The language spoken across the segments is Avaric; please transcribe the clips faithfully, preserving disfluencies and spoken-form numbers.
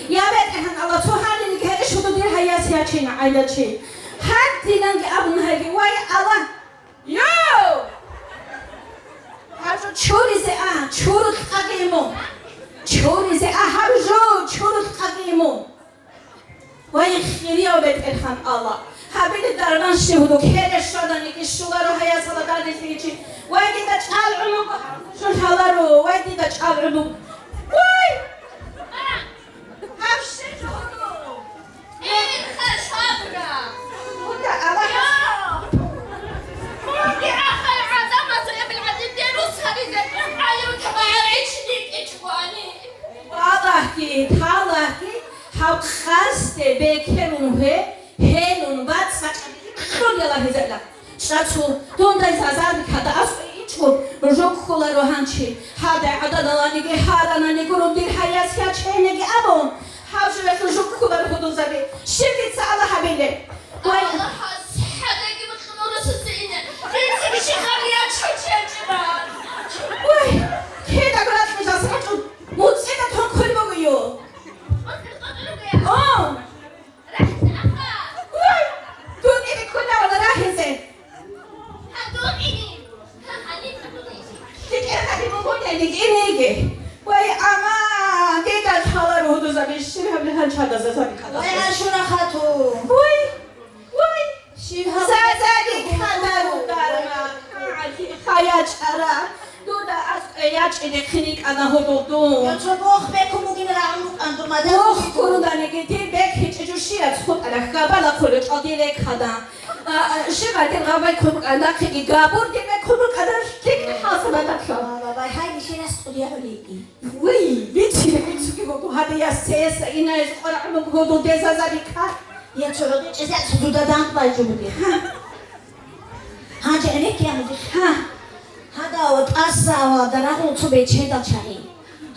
Я БетӀергьан Аллагь, цо гьанинги гьечӀищ гьудул дир гьаяс ячейин гӀайдачи. Гьадинанги абун гьайги, вай, Аллагь! Йо! Гьаб жо чуризе а, чурулъ къагиму! Чуризе а, гьаб жо чурулъ къагиму! Вай, хирияв БетӀергьан Аллагь! Гьабиле дарман щиб гьудул, кере щваданиги щуларо гьаясала данделъи чи. Вай, дида чӀал гӀумру жо лъаларо, вай, дида чӀал гӀумру. Вай! Гьаб щиб жо гьудул? Эй, хашабра! Гьуда Аллагь! Йо! Мунги ахал гӀадамазул эбел гӀадин дерус гьабизе, гӀайру чабагӀал гӀични кӀичӀвани. Балагьги, талагьги, гьаб къасде бекерун гье, гьелун бацӀцӀакъ кьун яла гьезела. Чачу, дундай зазаби када аскӀой ичӀго, жо кколаро гьанчи. Гьадай гӀададаланиги гьарананиги гуро дир гьаяс ячейниги абун, гьаб жоялъул жо кколаро гьудулзаби. Щиб дица Аллагь гьабилеб? Вай! Аллагьас хӀадаги мутӀигӀ росасе ине. Дица бищихъабият чи чечӀиба. Вай! Кидаго ракьида сачӀун, муцӀида тонкой бугойо. О! Вай! Дун ине кколаро рагьизе. ЛъикӀерхъади букӀунтайги инеги. Вай, амма, дида лъаларо гьудузаби, щиб гьабли гьанчада зазаби ккада. Вай, Ашура хатун. Вай, вай. Щиб гьаб-, Зазаби ккадаро дарма. Хая чӀара. Дуда аскӀой ячӀине хиникӀана гьудул дун. Я цо бох бекун бугин рагӀун букӀан дума. Бох ккуруланиги дир бек гьечӀо жо щияц хутӀарах габала хъуличӀал дир рекада. А, а, щиб гьадин гъабай ккун букӀана, нахъеги габур дир бек ккун букӀана, лъикӀ хӀасабаталъа. Бабай, гьай, нилъер яс кьуригӀули. Вуй, виччи, виччи, вуго, гьадин яс цеяса инайз къварагӀун буго, гьудул дезазаби ккар. Я цо гьудул чӀезаца дуда данкъ байжу бугеб. Гьанже гӀенекке я музей. Гьа. Гьадав тӀаса ва дарагъул цо бечедал чагӀи.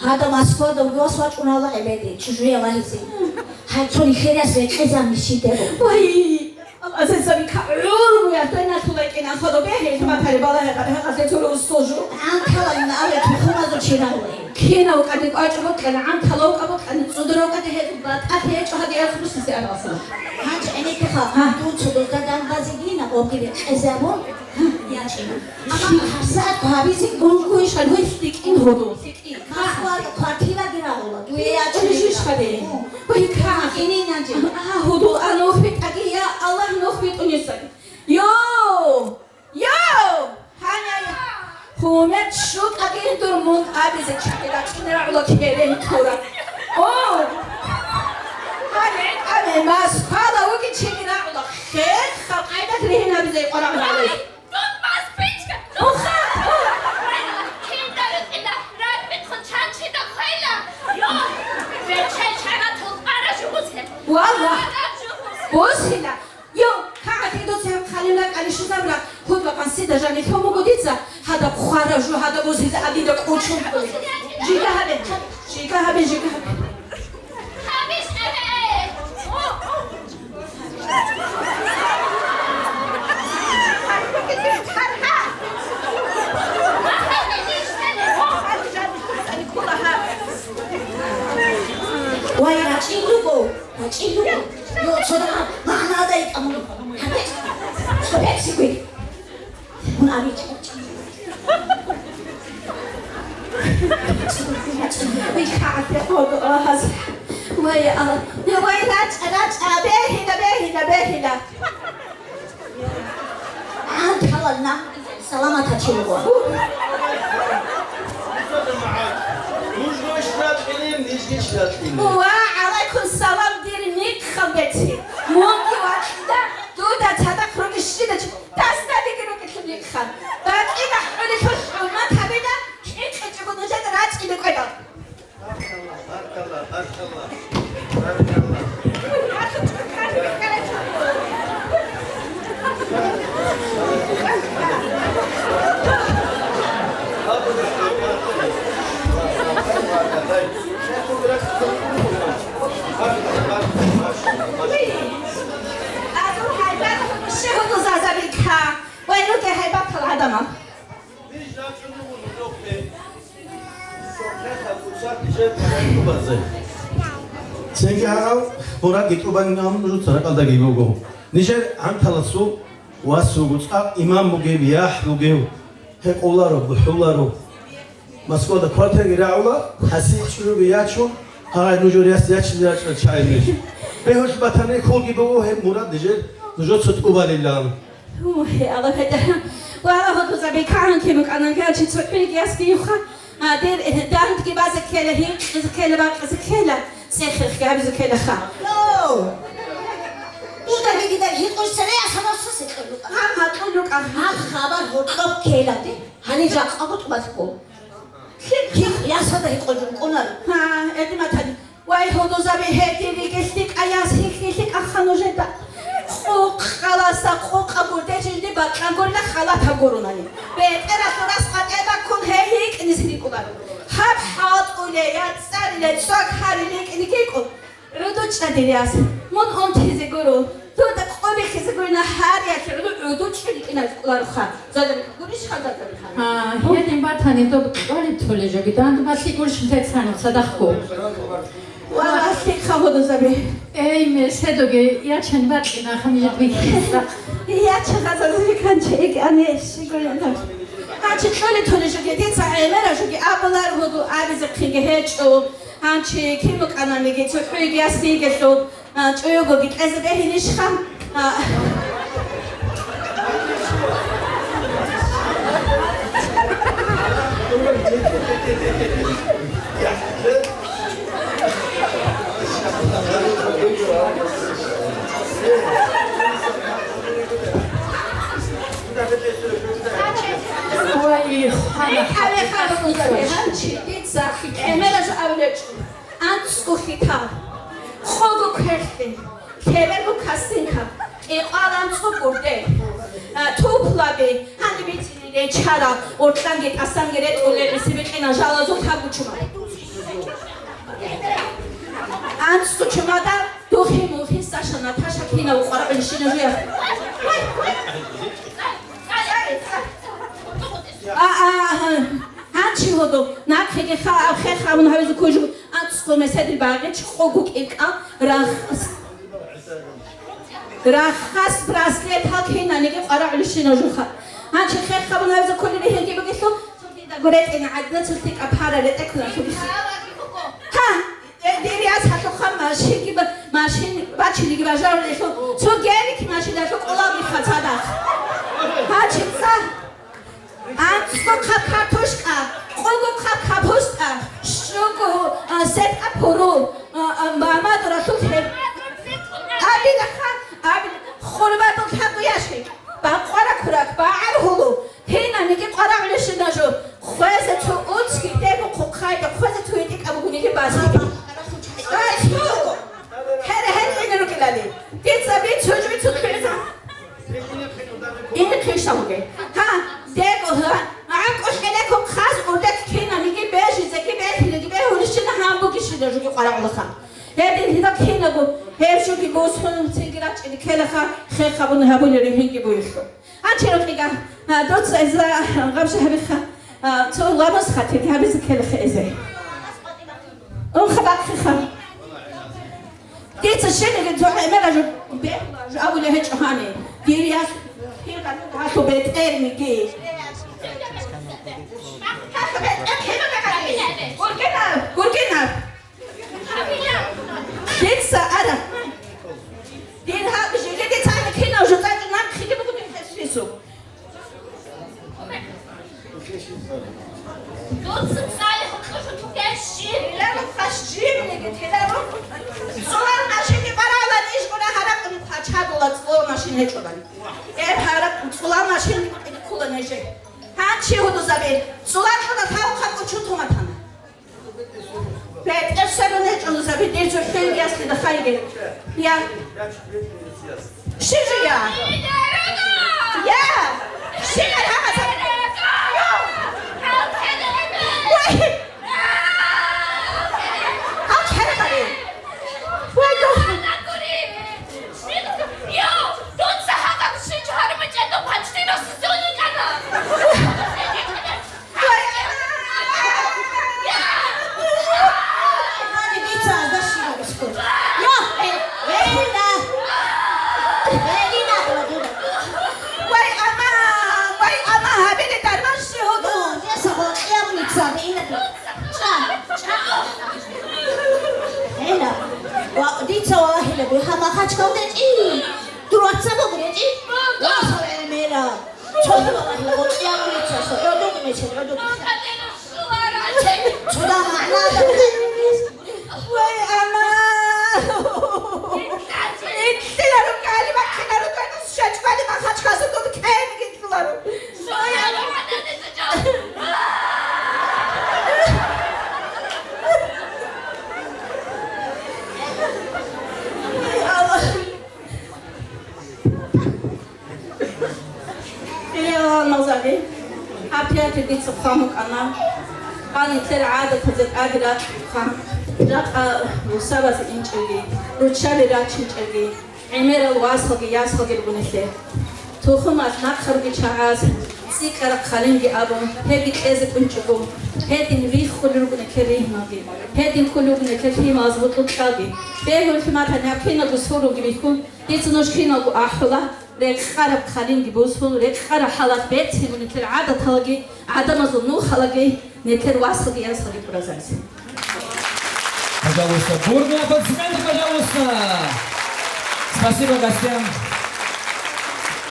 Гьадав Москвада вугевас вачӀунала гӀебеде, чӀужуе вагьизе. Гьай, цо нилъер яс рекъезаб мишидего. Вай, Аллагьасаби ка гӀурму ятайна лъулайкӀина хадубе, гьелъ матари балагье, гьаб гьекъалъе цо русужу. ГӀанталайна абе тухумазул чирагъуе. Кинав кӀади кӀвачӀ букӀана, гӀанталав кӀа букӀана, цӀудурав кӀади гьеб батӀалъи гьечӀо гьадиялъ русизе абасана. Гьанже гӀенеккеха, гьа, дун цо дозда данбазе дина, гъоги рекъезабун, гьа, ячӀина. Амма гьабсагӀат гьабизе гунгуйшал гьелъ дикӀин гьудул. Москвада квартираги рагъула, дуе ячӀина. Ой, жишха де. Ой, ка. Инин гьанже. А, гьудул, а, нух битӀаги, я Аллагь, нух битӀунесаги. Йо! Йо! Гьаня, я! Хумет шукъаги дур мун абизе чӀахӀи рачӀине рагӀула кере гьитӀура. О! Гьале, гьале, Москвала вуги чиги рагӀула. Хех, халкъайда грехин абизе къварагӀула. Дун мас пичка! Уха! Кинда рукъина, раб битхун чан чида хвела! Йо! Бечел чара тулкъара жугьузе! Валла! Ара жугьузе! Босила! Йо, кагъаде доцеб хъалила кӀалищезабра, хутӀа къансида жанилъун буго дица, гьадаб хвара жо, гьадаб бусида адида кӀочон буго. Жига гьабе, жига гьабе, жига гьабе. Гьабиш гьабе! Вай, рачӀин руго! ГьачӀин руго. Йо, цо дагьаб магӀнадай тӀамун. Гьабе, гьабе, сигуй. Мун абичӀо. Вай, кагъаде хъодо, агьаз. Вай, а, вай, рачӀа, рачӀа, бегьила, бегьила, бегьила. ГӀанталал нагь саламатачи вуго. Нужго ишракьилин, нижги ишракьилин. Ва гӀалайкум салам, дир микхал беци. Мунги вакьида, дуда цадахъ руги щидач, дасда диги руги лъугьихъан. Бакьида хӀулилъул хӀурмат гьабида, хӀинкъичӀого нужеда рачӀида кӀведа. Баркалла, баркалла, баркалла, баркалла. Азул гьайбат, шигьуду зазабикха, вай, руге гьайбатал гӀадамал. Цинги гьарав мурадги тӀубанин абун нужеца ракӀалдаги буго. Нижер гӀанталасул вас вуго, цӀакъ имам бугев, яхӀ бугев, гьекъоларо, бухӀуларо. Москвада квартирги рагӀула, гьасие чӀужуги ячун, гьагъай нужер яс ячине рачӀарал чагӀи ниж. Бегьулъ батани, хьулги буго гьеб мурад нижер нужеца тӀубалилан. Гьу, гье, Аллагь, гьетӀа. Ва Аллагь, гьудузаби кагӀан кибукӀана, гьачи цохӀиги ясги юха. А, дир, э, дандги базе ккела, гьинкъизе ккела, бакъизе ккела, цехирхги гьабизе ккела ха. О! Дуда гидида гьикъуш цере асанасу секьулукъа. Гьаб гьакьулукъа. Гьаб хабар гьоркьоб ккела де. Гьаниб жакъа бутӀбалъго. Лъикъ, лъикъ, ясада гьикъо жумкӀунар. Гьа, эдиматани. Вай, гьудузаби, гьедин ригелъ лъикӀа яс хихьи лъикӀа ха нужеда. Къукъаласа къукъа гурде жинди бакьан гурила халата гурунани. БетӀералъул рас къватӀе баккун гьей йикӀнизе рикӀкӀунаро. Гьаб хӀалтӀулей, яцӀцӀарилей, цӀвак гьарилей йикӀине кӀикӀо. РудучӀа, дир яс, мун унтизе гуро. Дуда къо бихьизе гурина гьариялъе гӀуду чӀули кӀиназ кӀолароха. Задарихъа гурищха, задарихъа? А, гьедин батани доб кӀолеб толей жоги, дандумалъи гурищ нтецану цадахъго. Ва лъикӀха гьудузаби. Эй, меседоги, ячан бакьина хамижат бихьиса. Яча хазазаби канча икӀани щигояна. Гьанчи кьоли толей жоги, дица гӀемера жоги абулар гьуду абизе хъиги гьечӀо. Гьанчи кин букӀананиги цохӀоги ясигелъул, а, чӀуюгоги кьезе бегьилищха? А. Ва ихана. Гьанчи дица кӀемераз авлечӀо. АнцӀго хитал, хъого квехлъи, лъеберго касинка, кӀикъвал анцӀго гурде, а, туплаби, гьаниб бицӀине речарал, уркьанги тӀасанги ретӀулел гӀисибикьина жалазул лъабго чумал. АнцӀго чумада духи-мухи Саша, Наташа кинав къварагӀулищина жуя. А, а, а. Гьанчи гьодо, нахъеги ха-, хех абун гьавизе ккун жуго, анцӀго меседил багъичӀ къого кӀикъал рахас. Рахас браслетал кинаниги къварагӀулищина жуха. Гьанчи хех абун гьавизе кколеб гьенги бугелъул, цо дидаго ретӀина гӀадна цо лъикӀаб пара ретӀе кколалъуги. Гьа! Э, дир яс гьалъухъа машинги ба-, машин бачиниги бажарулелъул, цо гелик машиналъул кӀолалги хъацадахъ. Гьачица анцӀго хъаб картошка, къого хъаб капуста, щуго, а, сетӀа пуру, а, а, мамадуралъул хӀеб. Абилаха, абил-, хурмадул лъабго ящик, бакъвара курак, багӀар гьулу. Кинаниги къварагӀулищина жо, хвезе цо уцги, дего хъухъайда, хвезе цо гьитӀикӀаб бугониги басиги. Ай, цо! Хере, хере, ине рукӀинали. Дица бицунж, бицун хвезе. Ине хвешалуге. Гьа, дего, гьа, гӀакъу хӀелеко хъаз урдек кинаниги бежизеги бехилиги бегьулищина гьан бугищина жоги къварагӀулаха. Гьедин гьидаб кинаго, гьеб жоги босун цинги рачӀине ккелаха, хех абун гьабулел ригьинги буюлъу. Гьанчи рукъига, а, дуца иза гъабжа гьабиха, а, цо ламаз хатирги гьабизе ккелеха эзе. Унха бахъиха. Дица щибиги цо гӀемера жо бе-, жо абулеб гьечӀо гьани. Дир яс гьалъу бетӀерниги. Гургина, гургина. Дица ара. Дир гьаб жиги дицайна кинав жо цӀакъ нахъеги буго дихъе свису. Дуца цӀалихъ кьужу тугеш жиб. Тиларухъаш жибниги, тиларухъ. Цулал машинги барала нижгуна гьаракъун хъачадула цӀулал машин гьечӀолан. Гьеб гьаракъ цӀулал машин ккула нижер. Гьанчи гьудузаби, цӀулал кьуна тавхъа кӀучу туматана. БетӀер сверун гьечӀо нужеда, дир цохӀоги ясги дахайги. Я. Щиб жо я? Я. Щиб гьаб гьаб? Вай. Гьаб хӀерабари. Вай, духъ. Цо валагьила бугьа махачкалда чи. Дур вацаб бугуре чи. Васал эмера. Цо валагьила гъоркьян улицасо. ГӀодуг мечел, гӀодуг. Цуда магӀна. Вай, ана. Итлъила рукали, баккина рукани, шачкали махачкалда дур кайниги итлъила ру. Хириял гьалмагъзаби, гьаб театр дица хъван букӀана. Гьаниб нилъер гӀадатазе тӀаде ракьухъан, жакъа русабазе инчӀелги, руччаби рачинчӀелги, гӀемерал васалги ясалги руго нилъер. Тухумалъ нахъа ругел чагӀаз цӀикӀкӀараб хъалимги абун, гьебги кьезе кӀунчӀого, гьедин риххулел руго нилъер ригьналги, гьедин кколел руго нилъер лъималаз бутӀрукьалги. Бегьулъ матани гьаб киналго суруги бихьун, дица нуж киналго ахӀула, рекъараб хъалимги бусун, рекъараб хӀалалъ берцин буго нилъер гӀадаталги, гӀадамазул нухалаги, нилъер васалги ясалги ккуразаризе. Пожалуйста, бурные аплодисменты, пожалуйста. Спасибо гостям.